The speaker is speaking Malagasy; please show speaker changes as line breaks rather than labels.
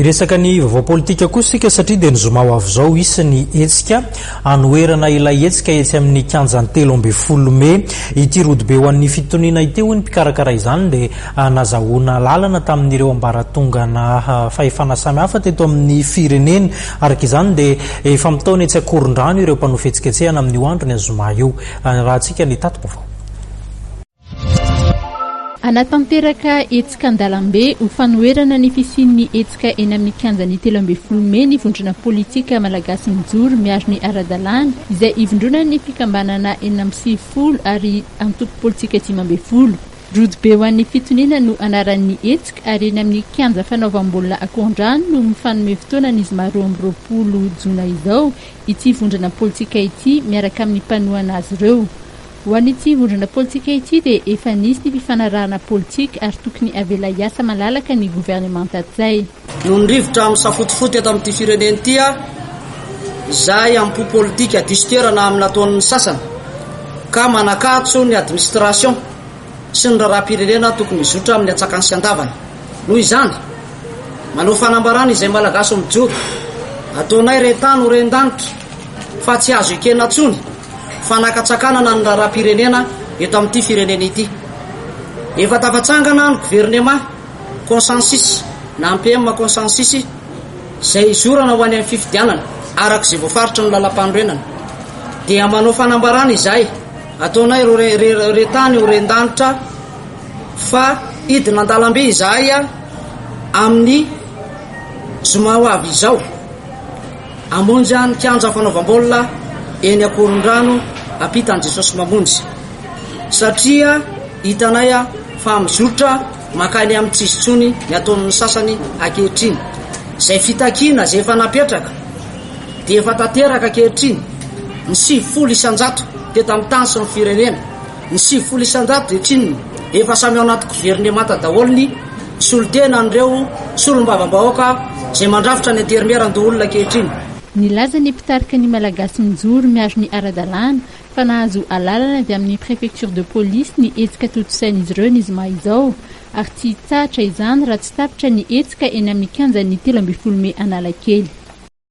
Hiresaka ny vaovao politika kosa isika satria dia ny zoma ho avy izao hisy ny hetsika hanoherana ilay hetsika etsy amin'ny kianjan'ny 13 mey. Ity rodobe ho an'ny fitoniana ity hoy ny mpikarakara izany dia nazahoana lalana tamin'ireo ambaratongana fahefana samihafa teto amin'ny firenena. Araka izany dia efa mitaona etsy Ankorondrano ireo mpanao fihetsiketsehana amin'io andron'ny zoma io. Arahantsika ny tati-baovao.
Hanatanteraka hetsika an-dalambe ho fanoherana ny fisian'ny hetsika eny amin'ny kianjan'ny 13 mey ny vondrona politika Malagasy Mijoro miaro ny ara-dalàna izay ivondronan'ny fikambanana 96 ary antoko politika 15. Rodobe ho an'ny fitoniana no anaran'ny hetsika ary eny amin'ny kianja fanaovam-baolina Ankorondrano no mifanome fotoana ny zoma 22 jona izao ity vondrona politika ity miaraka amin'ny mpanohana azy ireo. Ho an'ity vondrona politika ity dia efa nisy ny fifanarahana politika ary tokony avela hiasa malalaka ny governemanta Ntsay.
Noho ny rivotra misafotofoto eto amin'ity firenena ity, izay am-po politika diso toerana amin'ny nataon'ny sasany, ka manakatso ny administration sy ny raharaham-pirenena tokony hizotra amin'ny antsakany sy andavany. Noho izany, manao fanambarana izay Malagasy mijoro, ataonay re tany ho ren-danitra fa tsy azo ekena intsony fanakatsakanana ny raharaham-pirenena eto amin'ity firenena ity. Efa tafatsangana ny governemà consensus na APM consensus izay hizorana ho any amin'ny fifidianana araka izay voafaritry ny lalàmpanorenana. Dia manao fanambarana izahay, ataonay re tany ho ren-danitra fa hidina an-dalambe izahay amin'ny zoma ho avy izao. Hamonjy ny kianja fanaovam-baolina eny Ankorondrano ampitan'i Jesosy Mamonjy. Satria hitanay fa mizotra mankany amin'ny tsy izy intsony ny ataon'ny sasany ankehitriny. Izay fitakiana izay efa napetraka dia efa tanteraka ankehitriny. Ny 90% teto amin'ny tany sy ny firenena. Ny 90% dia tsy inona, efa samy ao anaty governemanta daholo ny solontena an'ireo solombavambahoaka izay mandrafitra ny anterimierandoholona ankehitriny.
Nilaza ny mpitarika ny Malagasy Mijoro miaro ny ara-dalàna fa nahazo alalana avy amin'ny Préfecture de Police ny hetsika tontosain'izy ireo ny zoma izao ary tsy hitsahatra izany raha tsy tapitra ny hetsika eny amin'ny kianjan'ny 13 mey Analakely.